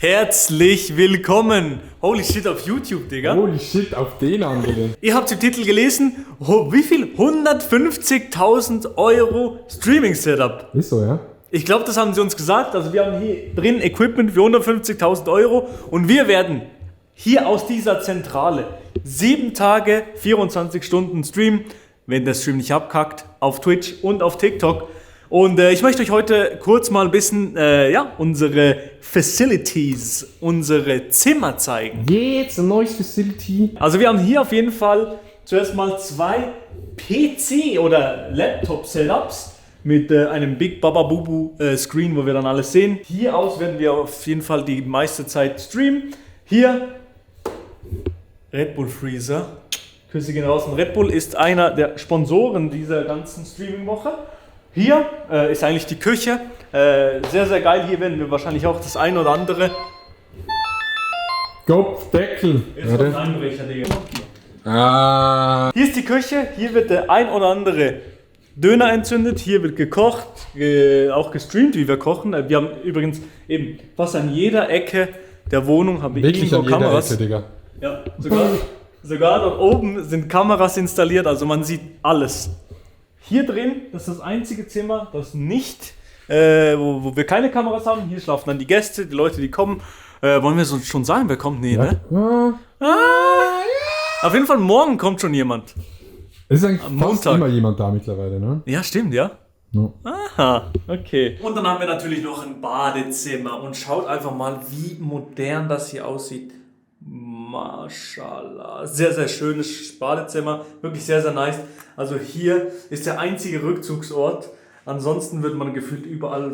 Herzlich willkommen. Holy shit auf YouTube, Digga. Holy shit, auf den anderen. Ihr habt im Titel gelesen, wie viel? 150.000 Euro Streaming-Setup. Ist so, ja? Ich glaube, das haben sie uns gesagt. Also wir haben hier drin Equipment für 150.000 Euro und wir werden hier aus dieser Zentrale 7 Tage, 24 Stunden streamen, wenn der Stream nicht abkackt, auf Twitch und auf TikTok. Und ich möchte euch heute kurz mal ein bisschen unsere Facilities, unsere Zimmer zeigen. Jetzt ein neues Facility. Also wir haben hier auf jeden Fall zuerst mal 2 PC- oder Laptop-Setups mit einem Big Baba Bubu Screen, wo wir dann alles sehen. Hier aus werden wir auf jeden Fall die meiste Zeit streamen. Hier Red Bull Freezer. Küsse gehen raus. Und Red Bull ist einer der Sponsoren dieser ganzen Streaming-Woche. Hier ist eigentlich die Küche. Sehr, sehr geil. Hier werden wir wahrscheinlich auch das ein oder andere. Kopfdeckel. Jetzt kommt ein Einbrecher, Digga. Hier ist die Küche. Hier wird der ein oder andere Döner entzündet. Hier wird gekocht, auch gestreamt, wie wir kochen. Wir haben übrigens eben fast an jeder Ecke der Wohnung haben wir wirklich irgendwo an jeder Kameras. Ecke, Digga. Ja, sogar dort oben sind Kameras installiert, also man sieht alles. Hier drin, das ist das einzige Zimmer, das nicht, wo wir keine Kameras haben. Hier schlafen dann die Gäste, die Leute, die kommen. Wollen wir schon sagen, wer kommt? Nee, ja. Ne? Auf jeden Fall morgen kommt schon jemand. Es ist eigentlich am fast Montag immer jemand da mittlerweile, ne? Ja, stimmt, ja. No. Aha, okay. Und dann haben wir natürlich noch ein Badezimmer und schaut einfach mal, wie modern das hier aussieht. Mashallah. Sehr, sehr schönes Badezimmer. Wirklich sehr, sehr nice. Also hier ist der einzige Rückzugsort. Ansonsten wird man gefühlt überall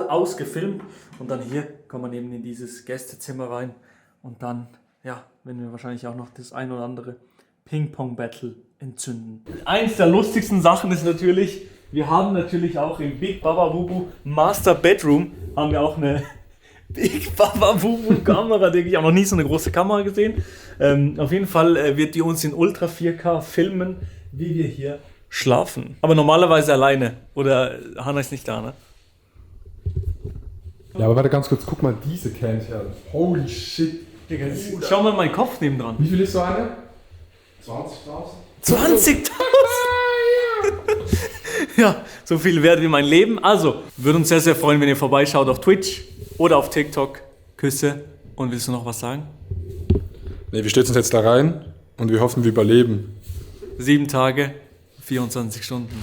aus gefilmt. Und dann hier kommt man eben in dieses Gästezimmer rein. Und dann, ja, werden wir wahrscheinlich auch noch das ein oder andere Ping-Pong-Battle entzünden. Eins der lustigsten Sachen ist natürlich, wir haben natürlich auch im Big Baba Bubu Master Bedroom haben wir auch eine Big Baba Bubu Kamera, ich habe noch nie so eine große Kamera gesehen. Auf jeden Fall wird die uns in Ultra 4K filmen, wie wir hier schlafen. Aber normalerweise alleine. Oder Hanna ist nicht da, ne? Ja, aber warte ganz kurz, guck mal diese Cams her. Holy shit. Digga, schau mal meinen Kopf nebendran. Wie viel ist so eine? 20.000. 20.000? Ja, so viel wert wie mein Leben. Also, würde uns sehr, sehr freuen, wenn ihr vorbeischaut auf Twitch oder auf TikTok. Küsse. Und willst du noch was sagen? Ne, wir stürzen uns jetzt da rein und wir hoffen, wir überleben. 7 Tage, 24 Stunden.